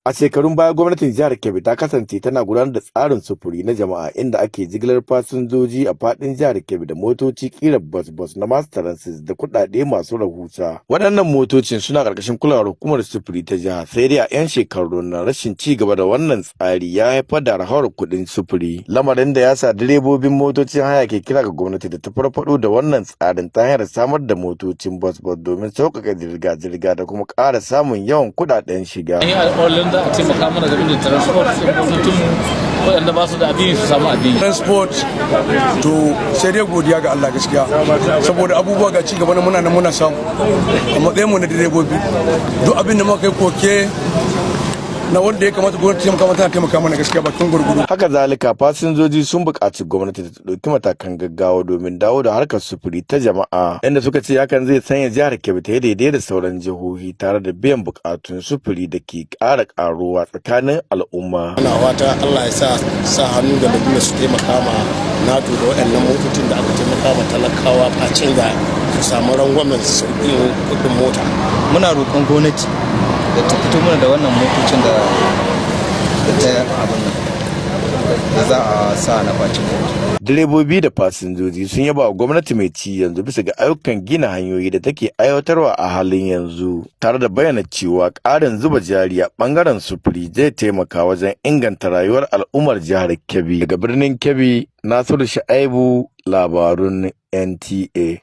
A shekarun baya, gwamnatin jihar Kebbi ta kasance tana gudanar da tsarin sufuri na jama'a, inda ake jigilar fasinjoji a faɗin jihar Kebbi da motoci ƙirar bas-bas na mass transit da kuɗaɗe masu rahusa. Waɗannan motocin suna ƙarƙashin kulawar hukumar sufuri ta jiha, sai dai a 'yan shekarun nan rashin ci gaba da wannan tsari ya haifar da hauhawar kuɗin sufuri. Lamarin da ya sa direbobin motocin haya ke kira ga gwamnati da ta farfaɗo da wannan tsarin ta hanyar samar da motocin bas-bas domin sauƙaƙa zirga-zirga da kuma ƙara samun yawan kuɗaɗen shiga. An yi alƙawarin za a taimaka mana game da transport ɗin motocinmu, waɗanda ba su da abin su samu abin. Transport to, sai dai godiya ga Allah gaskiya, saboda abubuwa ga ci gaba na muna nan muna samu. A matsayin mu na direbobi, duk abin da muka kai koke na wanda ya kamata gwamnati taimaka mana, tana taimaka mana gaskiya bakin gurgudu. Haka zalika, fasinjoji sun buƙaci gwamnati ta ɗauki matakan gaggawa domin dawo da harkar sufuri ta jama'a, inda suka ce hakan zai sanya jihar Kebbi ta yi daidai da sauran jihohi tare da biyan buƙatun sufuri da ke ƙara ƙaruwa tsakanin al'umma. Ana fata Allah ya sa hannu da laguna su taimaka ma NATO da waɗannan motocin da aka taimaka ma talakawa fasinja su samu rangwamen sauƙin kuɗin mota. Muna roƙon gwamnati da ta fito mana da wannan motocin da ta abin nan da za a sa na bacin. Direbobi da fasinjoji sun yaba wa gwamnati mai ci yanzu bisa ga ayyukan gina hanyoyi da take aiwatarwa a halin yanzu, tare da bayyana cewa ƙarin zuba jari a ɓangaren sufuri zai taimaka wajen inganta rayuwar al'ummar jihar Kebbi. Daga birnin Kebbi, Nasiru Sha'aibu, labarun NTA.